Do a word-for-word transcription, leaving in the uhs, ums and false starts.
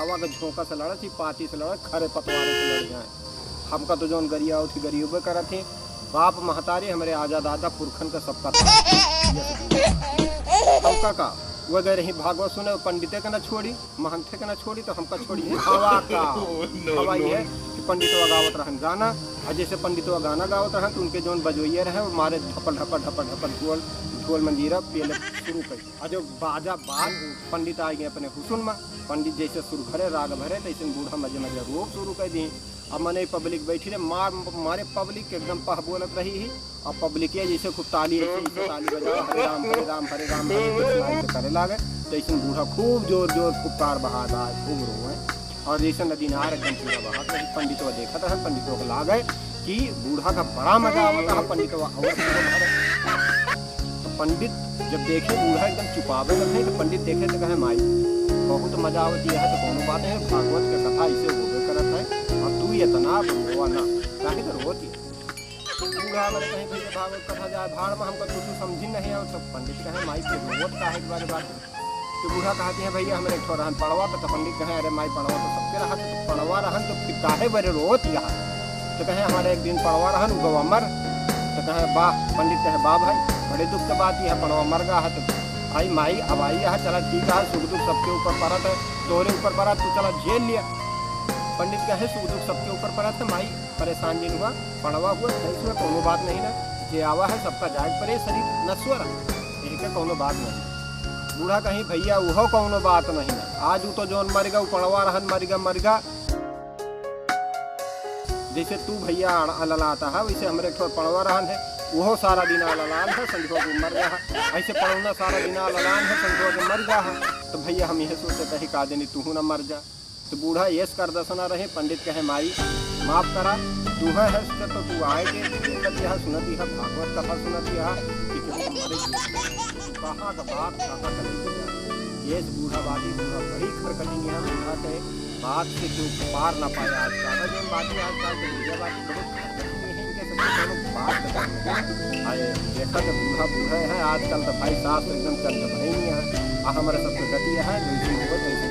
हवा के झोंका से लड़त ही, पाती से लड़त, खरे पतवार से लड़ जाए। हमका तो जौन गरियावत ही, गरियबे करत ही। बाप महतारी हमरे आजा दादा पुरखन का सबका था। हमका का, वो गए रही भागवत सुने, पंडिते के ना छोड़ी, महंते के ना छोड़ी, तो हमका छोड़ी। हवा का, हवा ये है कि पंडितवा गावत रहन गाना, और जैसे पंडितवा गाना गावत रहन, तो उनके जौन बजोइये रहे, वो मारे ढपल, ढपल, ढपल, ढपल, ढोल, ढोल मंजीरा पेले शुरू करी। और जो बाजा बाज, पंडित आ गए अपने हुसुन में, पंडित जैसे सुर भरे, राग भरे, तैसे बूढ़ा मजे मजे रोब शुरू कर दी। अब मने पब्लिक बैठी रहे, मार, मारे पब्लिक एकदम पह बोलत रही ही। अब पब्लिक ये जैसे खूब ताली, ऐसे, ऐसे ताली बजाओ, "हरे राम, हरे राम, हरे राम, हरे कृष्णा", ऐसे करे लागे। तैसे बूढ़ा खूब जोर जोर फुकार बहात है, खूब रोवे। और जैसे नदी नार एकदम पूरा बहात रही, पंडितवा देखत रहे, पंडितवा के लागे कि बूढ़ा का बड़ा मजा आवत है, पंडितवा और पूरा भरे। तो पंडित जब देखे बूढ़ा एकदम चुपावे लगे, तो पंडित देखे तो कहे, "माई, बहुत मजा आवत है, तो कोनो बात नहीं, भागवत के कथा ऐसे होबे करत है, और तू इतना रोवा ना, काहे तो रोती है?" बूढ़ा मरे कहीं, "भैया भागवत कथा जाए भाड़ में, हमका कुछ समझी नहीं है।" तो पंडित कहे, "माई के रोवत काहे के बारे बात?" तो बूढ़ा कहती है, "भैया हमरे एक ठो रहन पड़वा।" तो पंडित कहे, "अरे माई, पड़वा तो सबके रहत है, तो पड़वा रहन तो फिर काहे बरे रोवत यहाँ?" तो कहे, "हमारे एक दिन पड़वा रहन, उ गवा मर।" तो कहे, "वाह।" पंडित कहे, "वाह भाई, बड़े दुख की बात यह, पड़वा मर गया है।" तो भाई माई अब आई है, चला ठीक है, सुख दुख सबके ऊपर पड़त है, तोरे ऊपर पड़ा, तू चला झेल लिया। पंडित कहे, "सुख दुख सबके ऊपर पड़त है माई, परेशान जिन हुआ, पड़वा हुआ, भैंस हुआ, कोनो बात नहीं ना, जे आवा है सबका जाए परे, शरीर नश्वर है, यही का कोनो बात नहीं।" बूढ़ा कहीं, "भैया उहो कोनो बात नहीं ना, आज उ तो जौन मर गया, उ पड़वा रहन, मर गया, मर गया।" जैसे तू भैया अड़-, अललाता है, वैसे हमरे एक ठो पड़वा रहन है, उहो सारा दिन अललान है, संझवा को मर गया है। ऐसे पड़ौना सारा दिन अललान है, संझवा को मर गया है। तो भैया हम यह सोचे कही का देनी तू ना मर जा। तो बूढ़ा यस कर दसना रहे, पंडित कहे, "माई, माफ करा, तू है हंस के तो तू आए के देखत यह, सुनत यह, भागवत कथा सुनत यह, कि केहू मरे के, कहाँ का बात, कहाँ का नहीं जा।" यस बूढ़ा बाती, बूढ़ा बड़ी खरकटी है, बूढ़ा के बात से क्यों पार ना पाए आजकल। और जौन बात है आजकल के बुढ़िया बात बहुत खरकटी है, इनके सबसे कोनो बात बताओ। अरे देखा तो बूढ़ा बूढ़ा है, आजकल तो भाई सास तो एकदम चंद बहिनी है। आ हमारे सबके गति है, जैसे हो तैसे